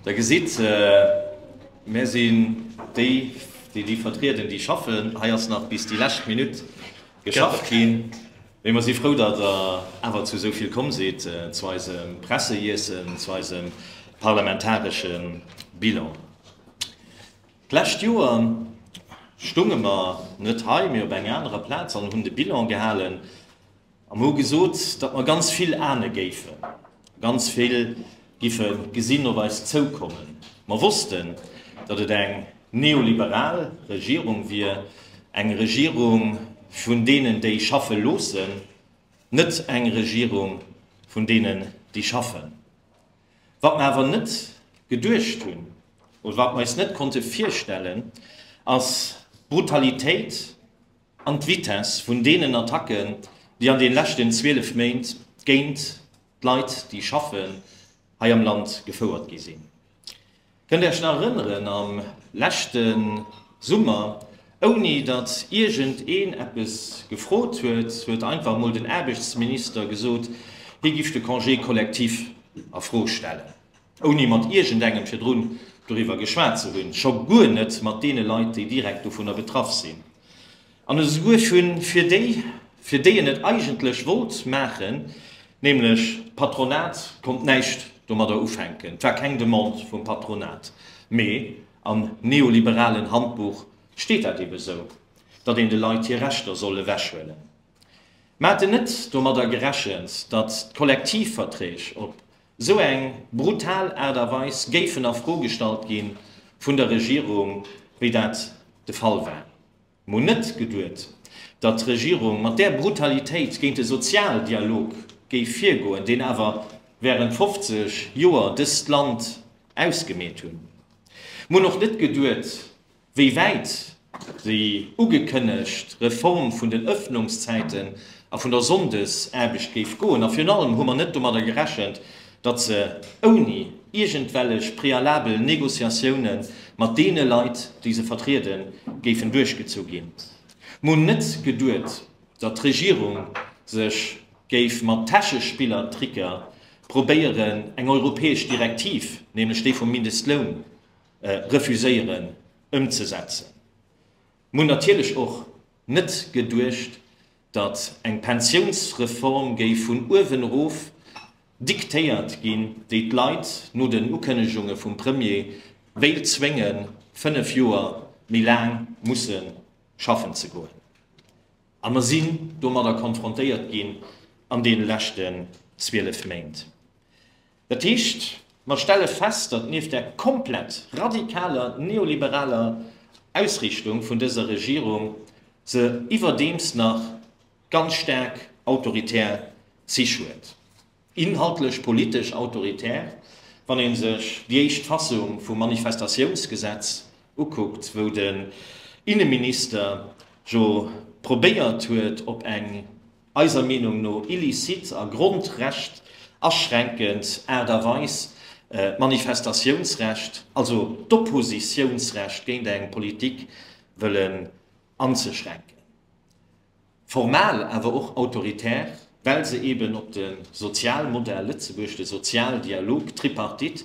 Der gesitt, mär sinn déi, déi déi vertrieden, déi schaffen. Hei ass nach bis déi lescht Minutt geschafft ginn. Mee mer si frou, datt Der awer zu esou vill komm sidd zu eisem Presseiessen, zu eisem parlamentaresche Bilan. D'lescht Joer stunge mer net hei, mee op enger anerer Plaz an hunn de Bilan gehalen. A mer hu gesot, datt mer ganz vill ahne géifen, ganz vill giffe gesinn op eis zoukommen. Mer wossten, datt et eng neoliberal Regierung wier, eng Regierung vun deenen, déi schaffe loossen, net eng Regierung vun deenen, déi schaffen. Wat mer awer net geduecht hunn oder wat mer eis net konnte virstellen, ass d'Brutalitéit, an d'Vitesse vun deenen Attacken, déi an de leschten 12 Méint géint d'Leit, déi schaffen, hei am Land gefouert gi sinn. Kënnt Iech nach erënneren, am leschte Summer, ouni datt iergend een eppes gefrot huet, huet einfach emol den Aarbechtsminister gesot, hie giff de Congé collectif a Fro stellen. Ouni mat iergendengem virdrun doriwwer geschwat ze hunn, scho guer net mat deene Leit, déi direkt dovunner betraff sinn, an esouguer fir déi, fir déi en et eigentlech wollt maachen, nämlech d'Patronat, konnt näischt domadder ufänken. Et war keng Demande vum Patronat, mee am neoliberalen Handbuch steet dat ebe sou, datt een de Leit hir Rechter soll ewechhuelen. Mer haten net domadder gerechent, datt d'Kollektivverträg op Sou eng brutal Aart a Weis géifen a Fro gestallt gi vun der Regierung, wéi dat de Fall war. Mer hunn net geduet, datt d'Regierung mat där Brutalitéit géint de Sozialdialog géif virgoen, deen awer während 50 Joer dëst Land ausgemeet hunn. Mer hunn och net geduet, Wéi wäit déi ugekënnegt Reform vun den Ëffnungszäiten a vun der Sonndesaarbecht géif goen. A virun allem hu mer net domadder gerechent, datt se ouni iergendwellech prealabel Négociatioune mat deene Leit, déi se vertrieden, géifen duerchgezu ginn. Mer hunn net geduet, datt d'Regierung sech géif mat Täschespillertricker probéieren, eng europäesch Direktiv, nämlech déi vum Mindestloun, refuséieren ëmzesetzen. Mir hunn natierlech och net geduecht, datt eng Pensiounsreform géif vun uewen erof diktéiert ginn, déi d'Leit no den Ukënnegunge vum Premier wéilt zwéngen, 5 Joer méi laang musse schaffen ze goen. A mer sinn domadder konfrontéiert ginn an deene leschten 12 Méint. Dat heescht, mer stelle fest, datt nieft där komplett radikaler neoliberaler Ausrichtung vun dëser Regierung se iwwerdeems nach ganz staark autoritär Zich huet, inhaltlech, politesch autoritär, wann ee sech déi éischt Fassung vum Manifestatiounsgesetz ukuckt, wou den Inneminister jo probéiert huet, op eng eiser Meenung no illicite a Grondrecht aschränkend Aart a Weis d'Manifestatiounsrecht, also d'Oppositiounsrecht géint eng Politik wëllen anzeschränken. Formal awer och autoritär, well se eben op de Sozialmodell Lëtzebuerg, de Sozialdialog, d'Tripartite,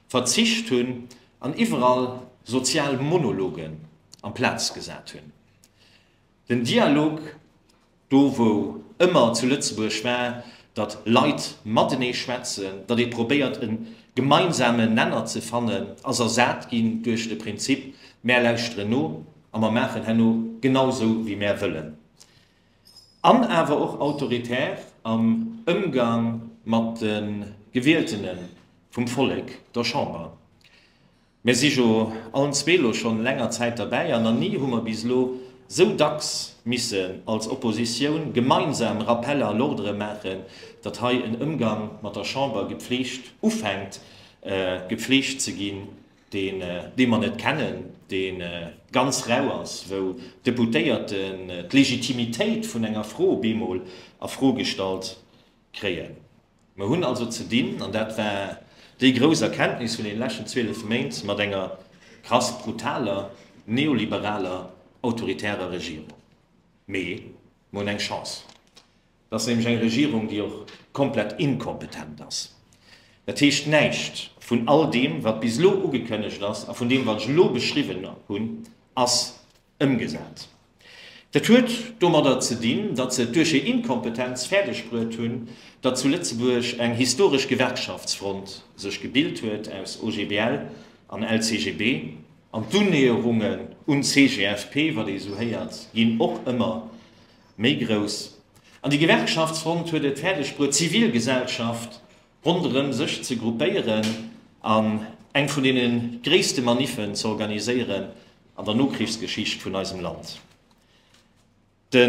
verzicht hunn an iwwerall sozial Monologen amplaz gesat hunn. Den Dialog, do wou ëmmer zu Lëtzebuerg war, datt Leit matenee schwätzen, datt ee probéiert e gemeinsamen Nenner ze fannen, ass ersat ginn duerch de Prinzip, mär lauschteren no a mer maachen herno genau sou wéi mär wëllen. An awer och autoritär am Ëmgang mat de Gewieltene vum Vollek, der Chamber. Mir si jo allen zwee lo schonn länger Zäit derbäi an nach ni hu mer bis elo sou dacks missen als Oppositioun gemeinsam Rappels à l'ordre maachen, datt hei en Ëmgang mat der Chamber gepflegt ufänkt gepflegt ze ginn, deen dee mer net kennen, dee ganz rau ass, wou d'Deputéierten d'Legitimitéit vun enger Fro bemol a Fro gestallt kréien. Mer hunn also ze dinn, an dat war déi grouss Erkenntnis vun deene leschten 12 Méint, mat enger krass brutaler, neoliberaler, autoritärer Regierung. Mee mer hunn eng Chance, Et ass nämlech eng Regierung, déi och komplett inkompetent ass. Dat heescht, näischt. vun all deem, wat bis elo ugekënnegt ass a vun deem, wat ech elo beschriwwen hunn, ass ëmgesat. Dat huet domadder ze dinn, datt se et duerch hir Inkompetenz fäerdeg bruet hunn, datt zu Lëtzebuerg eng historesch Gewerkschaftsfront sech gebilt huet aus OGBL an LCGB, an d'Unnäherungen un CGFP, wat ee sou héiert, ginn och ëmmer méi grouss. An déi Gewerkschaftsfront huet et fäerdeg bruet, d'Zivilgesellschaft ronderëm sech ze gruppéieren an eng vun deene gréisste Maniffen ze organiséieren an der Nokrichsgeschicht vun eisem Land. De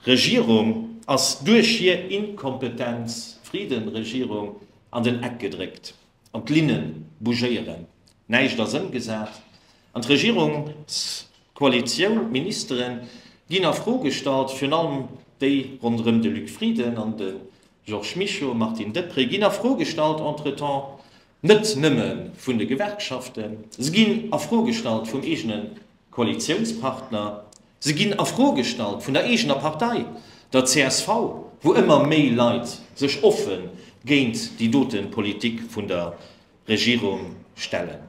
Regierung ass duerch hir Inkompetenz, d'Frieden-Regierung, an den Eck gedréckt an d'Linne bougéieren. Näischt ass ëmgesat an d'Regierungskoalitioun, d'Ministeren ginn a Fro gestallt, virun allem déi ronderëm de Luc Frieden an de Georges Mischo, Martine Deprez, ginn a Fro gestallt, entretemps net nëmme vun de Gewerkschaften, se ginn a Fro gestallt vum eegene Koalitiounspartner, se ginn a Fro gestallt vun der eegener Partei, der csv, wou ëmmer méi Leit sech offe géint déi dote Politik vun der Regierung stellen.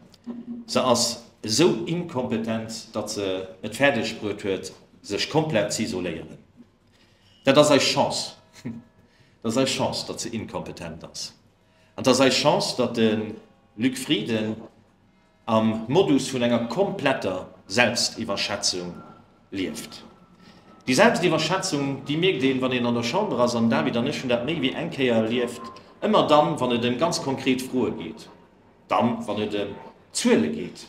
Se ass esou inkompetent, datt se et fäerdeg bruet huet, sech komplett z'isoléieren. Dat ass eis Chance. Dat ass eis Chance, datt se inkompetent ass. An et ass eis Chance, datt de Luc Frieden am Modus vun enger kompletter Selbstiwwerschätzung lieft. Déi Selbstiwwerschätzung, déi mierkt een, wann een an der Chamber ass, an David an ech hunn dat méi wéi eng Kéier erlieft, ëmmer dann, wann et ëm ganz konkret Froe geet. Dann, wann et ëm Zuele geet,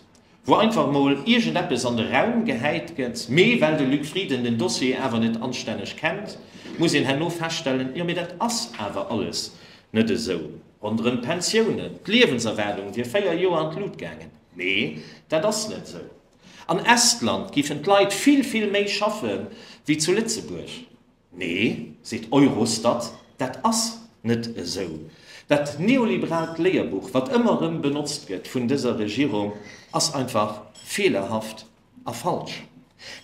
wou einfach mol iergendeppes an de Raum gehäit gëtt, mee well de Luc Frieden den Dossier awer net anstänneg kennt, muss een herno feststellen, jo mee dat ass awer alles net esou. Ronderëm d'Pensiounen, d'Liewenserwaardung wier 4 Joer an d'Lut gaangen, mee dat ass net esou. An Estland giffen d'Leit vill, vill méi schaffe wéi zu Lëtzebuerg. Nee, seet Eurostat, dat ass net esou. Dat neoliberaalt Léierbuch, wat ëmmer erëm benotzt gëtt vun dëser Regierung, ass einfach feelerhaft a falsch.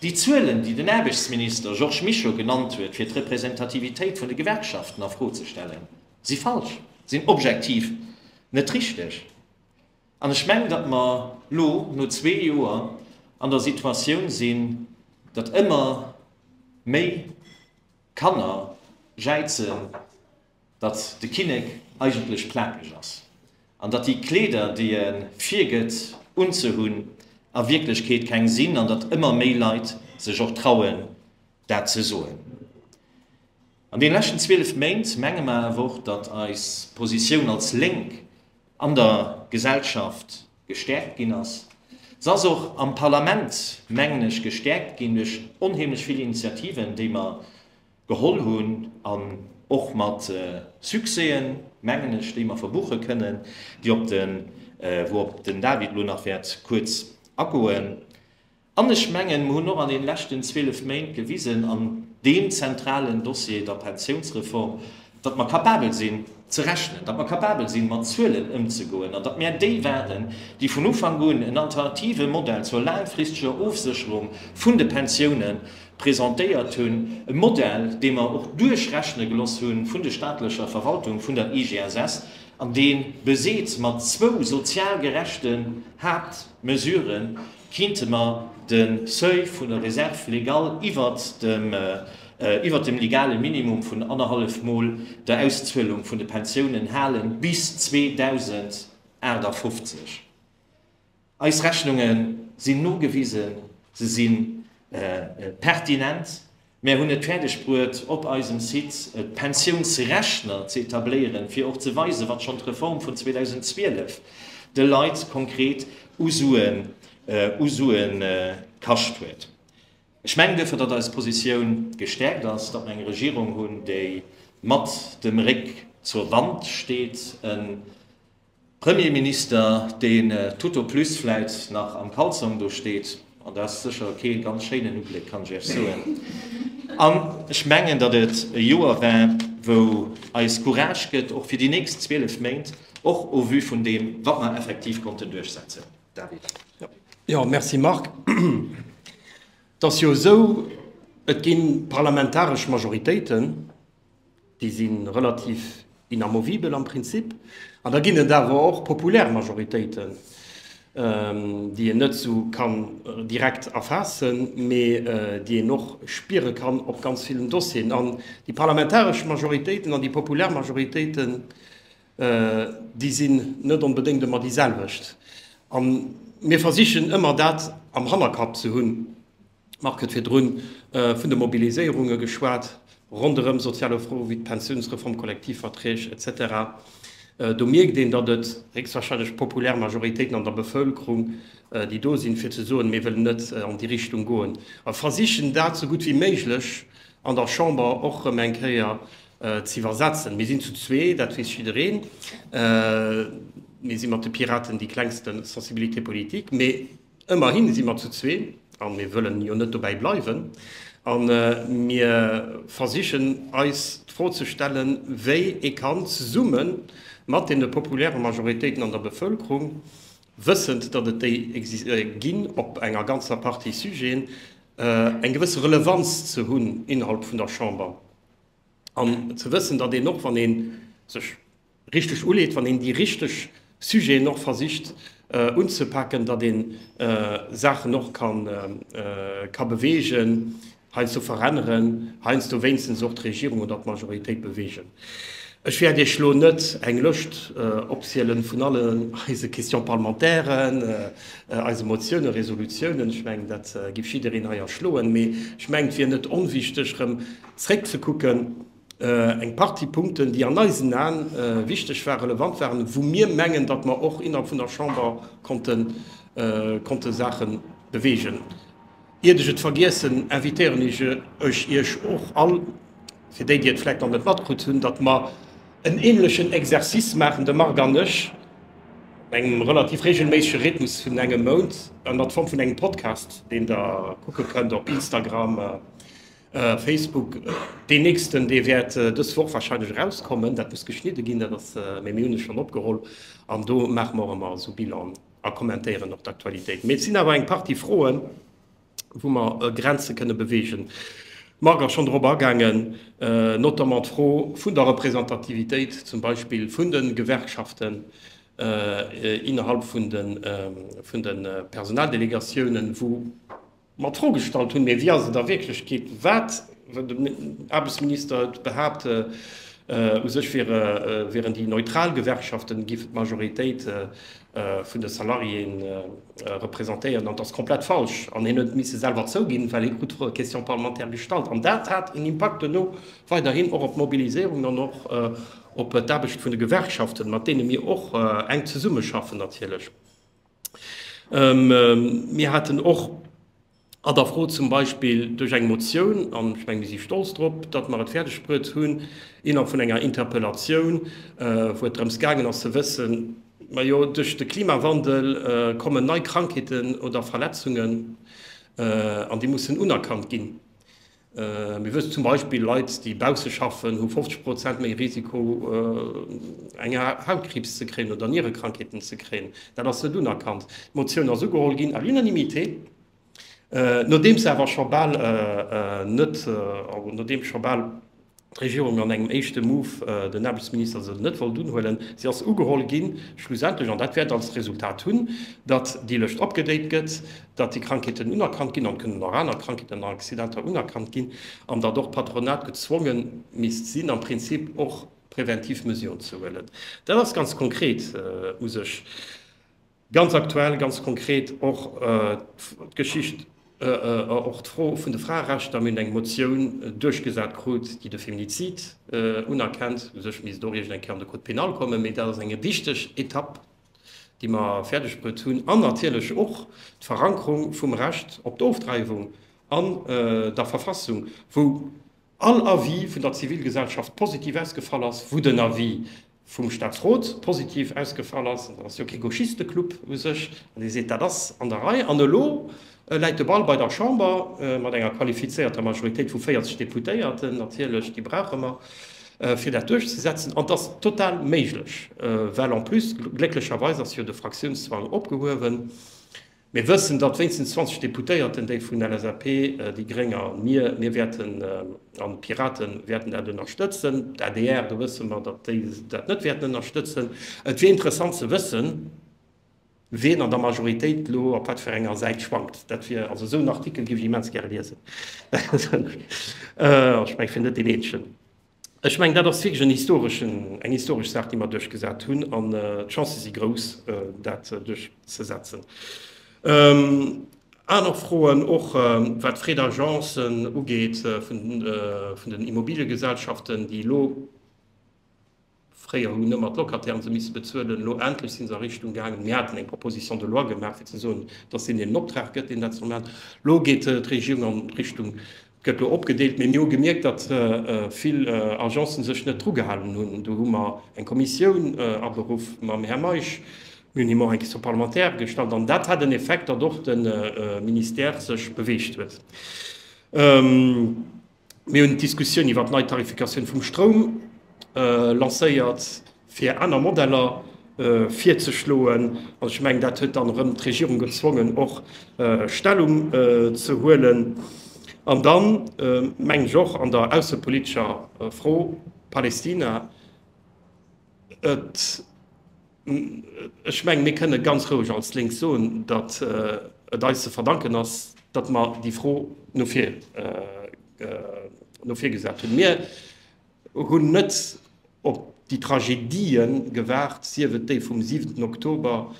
Déi Zuelen, déi den Aarbechtsminister Georges Mischo genannt huet, fir d'Representativitéit vun de Gewerkschaften a Fro ze stellen, si falsch, sinn objektiv net richteg. An ech mengen, datt mer lo no zwee Joer an der Situatioun sinn, datt ëmmer méi Kanner jäizen, datt de Kinnek eigentlech plakeg ass an datt déi Kleeder, déi e virgëtt unzehunn, a Wierklechkeet keng sinn an datt ëmmer méi Leit sech och trauen, dat ze soen. An deene leschten 12 Méint menge mer awer och, datt eis Positioun als Lénk an der Gesellschaft gestäerkt ginn ass. Se ass och am Parlament, mengen ech, gestäerkt ginn duerch onheemlech vill Initiativen, déi mer geholl hunn an och mat Succèsen, mengen ech, déi mer verbuche kënnen, déi op de, wou op den David elo nach wäert kuerz agoen. An ech mengen, mer hunn och an deene leschten 12 Méint gewisen, an deem zentralen Dossier, der Pensiounsreform, datt mer capabel sinn ze rechnen, datt mer capabel sinn, mat Zuelen ëmzegoen an datt mär déi waren, déi vun Ufank un en alternative Modell zur laangfristeger Ofsécherung vun de Pensioune presentéiert hunn, e Modell, dee mer och duerchrechne geloss hu vun de staatlecher Verwaltung, vun der IGSS, an dee beseet, mat zwou sozial gerechten Haaptmesuren, Kinnte mer de Seuil vun der Réserve légale iwwert dem iwwert dem legale Minimum vun annerhallef Mol der Auszuelung vun de Pensiounen halen bis 2058. Eis Rechnunge sinn nogewisen, se si pertinent. Mär hunn et fäerdeg bruet, op eisem Site e Pensiounsrechner ze etabléieren, fir och ze weisen, wat schonn d'Reform vun 2012 de Leit konkret u Suen, u Sue kascht huet. Ech mengen duerfir, datt eis Positioun gestäerkt ass, datt mer eng Regierung hunn, déi mat dem Réck zur Wand steet, e Premierminister, deen tout au plus vläit nach am Kalzong do steet, an dat ass sécher kee ganz schéinen Ubléck, kann ech Iech soen. An ech mengen, datt et e Joer war, wou eis Courage gëtt, och fir déi nächst 12 Méint, och au vu vun deem, wat mer effektiv konnten duerchsetzen. David. Jo, merci Marc. Et ass jo esou, et gi parlamentaresch Majoritéiten. Déi si relativ inamovibel am Prinzip. An da ginn et awer och populär Majoritéiten, déi een net esou kann direkt erfaassen, mee déi een och spiere kann op ganz villen Dossieren. An déi parlamentaresch Majoritéiten an déi populär Majoritéiten, déi sinn net onbedéngt ëmmer déi selwecht. A mir versichen ëmmer dat am Hannerkapp ze hunn. D'Marc huet virdrun vun de Mobiliséierunge geschwat ronderëm soziale Froe wéi d'Pensiounsreform, Kollektivverträg etc. Do mierkt een, datt et héchstwahrscheinlech populär Majoritéiten an der Bevëlkerung, déi do sinn, fir ze soen, mir wëllen net an déi Richtung goen a versichen dat esou gutt wéi méiglech an der Chamber och erëm eng Kéier ze iwwersetzen. Mir sinn zu zwee, dat weess jiddereen. Mir si mat de Piraten déi klengste Sensibilité politique, mee Ëmmerhin si mer zu zwee, a mir wëllen jo net dobäi bleiwen, a mir versichen eis d'Fro ze stellen, wéi ee kann zesumme mat deene populäre Majoritéiten an der Bevëlkerung, wëssend, datt et déi ginn op enger ganzer Partie Sujeten, eng gewësse Relevanz ze hunn innerhalb vun der Chamber an ze wëssen, datt een och, wann ee sech richteg uleet, wann een déi richteg Sujeten och versicht unzepaken, datt ee Saachen och ka beweegen, heiansdo veränneren, heiansdo wéinstens och d'Regierung oder d'Majoritéit beweegen. Ech wäert Iech elo net eng Lëscht opziele vun allen eise Question-parlementairen, eise Motiounen, Resolutiounen. Ech mengen, dat géif jiddereen hei erschloen. Mee ech mengen, et wier net onwichteg, erëm zréckzekucken, eng Partie Punkten, déi an eisen Aen wichteg waren, relevant waren, wou mir mengen, datt mer och innerhalb vun der Chamber konnte konnte Saache beweegen. Iert ech et vergiessen, invitéieren ech Iech och all, fir déi, déi et vläicht nach net matkritt hunn, datt mer en ähnlechen Exercice maachen, de Marc an ech, an engem relativ regelméissege Rhythmus vun engem Mount, ënnert Form vun engem Podcast, deen Der kucke kënnt op Instagram, Facebook, Deen nächsten, dee wäert dës Woch wahrscheinlech erauskommen. Dat muss geschnidde ginn, dat ass, mee mir hunn e schonn opgeholl an do maache mer och ëmmer esou Bilan a kommentéieren och d'Aktualitéit. Mee et sinn awer eng Partie Froen, wou mer Grenze kënne beweegen. D'Marc ass schonn drop agaangen, notamment d'Fro vun der Representativitéit zum Beispill vun de Gewerkschaften innerhalb vun de Personaldelegatiounen, wou, mer d'Fro gestallt hunn, mee wéi ass et a Wierklechkeet, wat, den Aarbechtsminister huet behaapt, u sech wiere, wieren déi neutral Gewerkschaften, géifen d'Majoritéit vun de Salariéen representéieren, an dat ass komplett falsch. An hien huet et misse selwer zouginn, well hie krut d'Fro, Question parlementaire gestallt. An dat hat en Impakt duerno weiderhin och op d'Mobiliséierung an och op d'Aarbecht vun de Gewerkschaften, mat deene mir och enk zesummeschaffen natierlech. Mir haten och an der Fro zum Beispill duerch eng Motioun, an ech mengen, mir si stolz drop, datt mer et fäerdeg bruet hunn, innerhalb vun enger Interpellatioun, wou et drëms gaangen ass ze wëssen, majo, duerch de Klimawandel kommen nei Krankheeten oder Verletzungen an déi mussen unerkannt ginn. Mir wëssen zum Beispill, Leit, déi bausse schaffen, hu 50 Prozent méi Risiko, eng Hautkriibs ze kréien oder Nierekrankheeten ze kréien. Dat ass net unerkannt. D'Motioun ass ugeholl ginn à l'unanimité, nodeems awer scho bal net, nodeem scho bal d'Regierung an engem éischte Move den Aarbechtsminister se net wollt unhuelen. Si ass ugeholl ginn, schlussendlech, an dat wäert als Resultat hunn, datt déi Lëscht opgedate gëtt, datt déi Krankheeten unerkannt ginn, an et kënnen och aner Krankheeten an Accidenter unerkannt ginn, an datt och d'Patronat gezwonge misst sinn, am Prinzip och preventiv Mesuren ze huelen. Dat ass ganz konkret u sech. Ganz aktuell, ganz konkret och d'Geschicht, och d'Fro vun de Fraerechter. Mir hunn eng Motioun duerchgesat krut, déi de Feminizid unerkennt. U sech misst et och iergend eng Kéier an de Code pénal kommen, mee dat ass eng wichteg Etapp, déi mer fäerdeg bruet hunn. An natierlech och d'Verankerung vum Recht op d'Ofdreiwung an der Verfassung, wou all Avis vun der Zivilgesellschaft positiv ausgefall ass, wou den Avis vum Staatsrot positiv ausgefall ass, an dat ass jo kee Gauchisteclub u sech, an dee seet, dat ass an der Rei. An elo läit de Ball bei der Chamber, mat enger qualifizéierter Majoritéit vu 40 Deputéierten natierlech, déi brauche mer, fir dat duerchzesetzen. An et ass total méiglech, well en plus, glécklecherweis ass jo de Fraktiounszwang opgehuewen. Mir wëssen, datt wéinstens 20 Deputéierten, déi vun LSAP, déi Gréng a mir, mir wäerten, an d'Piraten wäerten dat ënnerstëtzen. D'adr, do wësse mer, datt déi dat net wäerten ënnerstëtzen. Et wier interessant ze wëssen, wien an der Majoritéit elo op wat fir enger Säit schwankt. Dat wier, also esou en Artikel géif ech immens gäre liesen. Ech mengen, ech wier net deen Eenzegen. Ech mengen, dat ass wierklech en historeschen, eng historesch Saach, déi mer duerchgesat hunn, an d'Chancë si grouss, dat duerchzesetzen. Aner Froen och, wat d'Frais d'agencen ugeet vun den Immobiliegesellschaften, déi elo, fréier hunn ëmmer d'Locatairen se misse bezuelen, elo endlech si se a Richtung gaangen, mir haten eng Proposition de loi gemaach, fir ze soen, dass deenen en Optrag gëtt, deen dat soll maachen. Elo geet d'Regierung an Richtung Et gëtt elo opgedeelt, mee mir hu gemierkt, datt vill Agencen sech net dru gehalen hunn. Do hu mer eng Kommissioun aberuff mam Här Meisch. Mir hunn him och eng Question parlementaire gestallt an dat hat en Effekt, datt och de Ministère sech beweegt huet. Mir hunn d'Diskussioun iwwer d'nei Tarifikatioun vum Stroum lancéiert, fir aner Modeller virzeschloen. An ech mengen, dat huet dann erëm d'Regierung gezwongen, och Stellung ze huelen. An dann, mengen ech, och an der aussepolitescher Fro Palästina, et, ech mengen, mir kënne ganz roueg als Lénk soen, datt et eis ze verdanken ass, datt mer déi Fro no vir, no vir gesat hunn. Mir hunn net op déi Tragedië gewaart, sief et déi vum siwenten Oktober,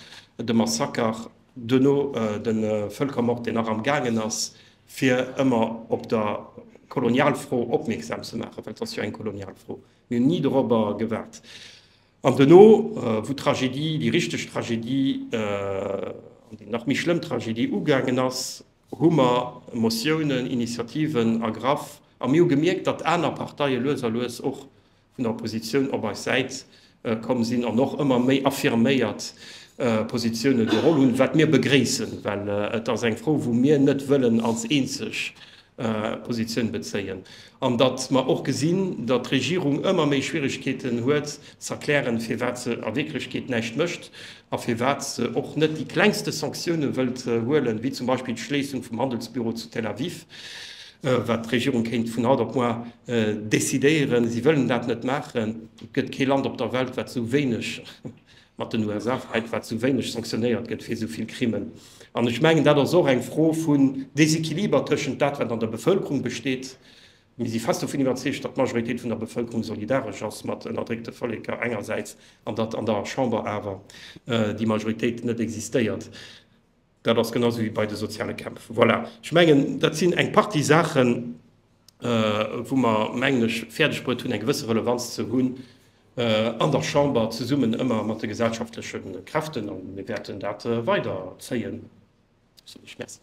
de Massaker, duerno de Vëlkermord, deen nach am gaangen ass, fir ëmmer op der Kolonialfro opmierksam ze maachen, well et ass jo eng Kolonialfro. Mir hunn ni dorobber gewaart. An duerno, wou d'Tragedie, déi richteg Tragedie an déi nach méi schlëmm Tragedie ugaangen ass, hu mer Motiounen, Initiativen ergraff a mir hu gemierkt, datt aner Parteie lues a lues och vun der Oppositioun op eis Säit komm sinn an och ëmmer méi affirméiert Positioune geholl hunn, wat mir begréissen, well et ass eng Fro, wou mir net wëllen als eenzeg Positioun bezéien an datt mer och gesinn, datt d'Regierung ëmmer méi Schwierigkeeten huet z'erklären, firwat se a Wierklechkeet näischt mécht a firwat se och net déi klengste Sanktioune wëllt huelen, wéi zum Beispill d'Schléissung vum Handelsbüro zu Tel Aviv, wat d'Regierung kéint vun haut op muar decidéieren. Si wëllen dat net maachen. Et gëtt kee Land op der Welt, wat esou wéineg mat den USA vläit, wat esou wéineg sanktionéiert gëtt fir esou vill Crimen. An ech mengen, dat ass och eng Fro vun Desequiliber tëschent dat, wat an der Bevëlkerung besteet. Mir si fest dovun iwwerzeegt, datt d'Majoritéit vun der Bevëlkerung solidaresch ass mat ënnerdréckte Volleker engersäits an datt an der Chamber awer déi Majoritéit net existéiert. Dat ass genau esou wéi bei de soziale Kämpf. Voilà, ech mengen, dat sinn eng Partie Saachen, wou mer, mengen ech, fäerdeg bruet hunn, eng gewësse Relevanz ze hunn an der Chamber, zesummen ëmmer mat de gesellschaftleche Kräften. A mir wäerten dat weiderzéien. Ech soen Iech Merci.